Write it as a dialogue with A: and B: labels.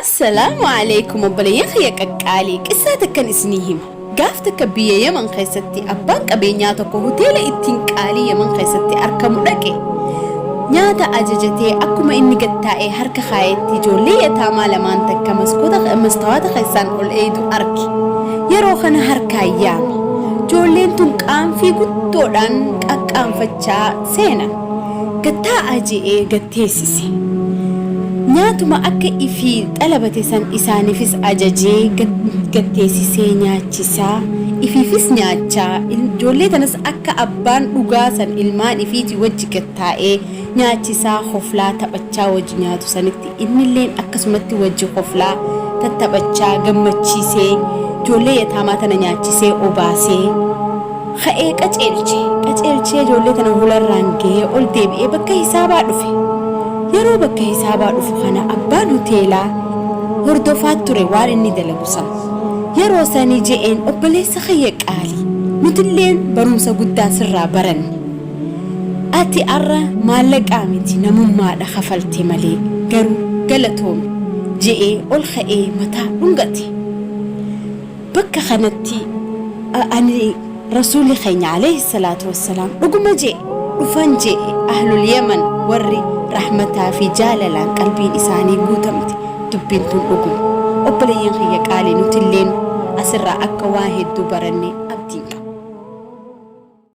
A: Assalaamu Aleeykum obboleeyyan kiyya qaqqaalii qissaa takkan isinii hima. Gaaf takka biyya Yaman keessatti abbaan qabeenyaa tokko hoteela ittiin qaalii Yaman keessatti arkamu dhaqe. Nyaata ajajatee akkuma inni gad taa'ee harka kaayetti ijoollee yataamaa lamaan takka maskoota mastawaata keessaan ol eeydu arke. Yeroo kana harkaan yaame. Ijoolleen tun qaanfii guddoodhaan qaqqaanfachaa seenan. Gad taa'aa je'ee gad teessise. Nyaatuma akka ifii xalabate san isaaniifis ajajee gad teessisee nyaachisaa, ifiifis nyaachaa, ijoollee tanas akka abbaan dhugaa san ilmaan ifiitii wajji gad taa'ee nyaachisaa, koflaa, taphachaa wajji nyaatu sanitti innilleen akkasumatti wajji koflaa, tattaphachaa, gammachiisee, ijoollee yataamaa tana nyaachisee obaasee, Ka'ee qaceelche. Qaceelchee ijoollee tana hularraan gahee ol deebi'ee bakka hisaabaa dhufe. Yeroo bakka hisaabaa dhufu kana abbaan hoteelaa hordofaa ture waan inni dalagu san. Yeroo sani je'een obboleessa kiyya qaali nutilleen barumsa guddaa sirraa baranne. Ati arra maallaqaa miti namummaadha kafalte malee garuu galatoomi je'ee ol ka'ee mataa dhungate. Bakka kanatti ani Rasuulli keenya alayhi salaatu wassalaam dhuguma je'e dhufan je'e ahlul yaman warri rahmataa fi jaalalaan qalbiin isaanii guutamte dubbiin tun dhuguma. Obboleeyyan kiyya qaalii nutilleen asirraa akka waan hedduu baranne.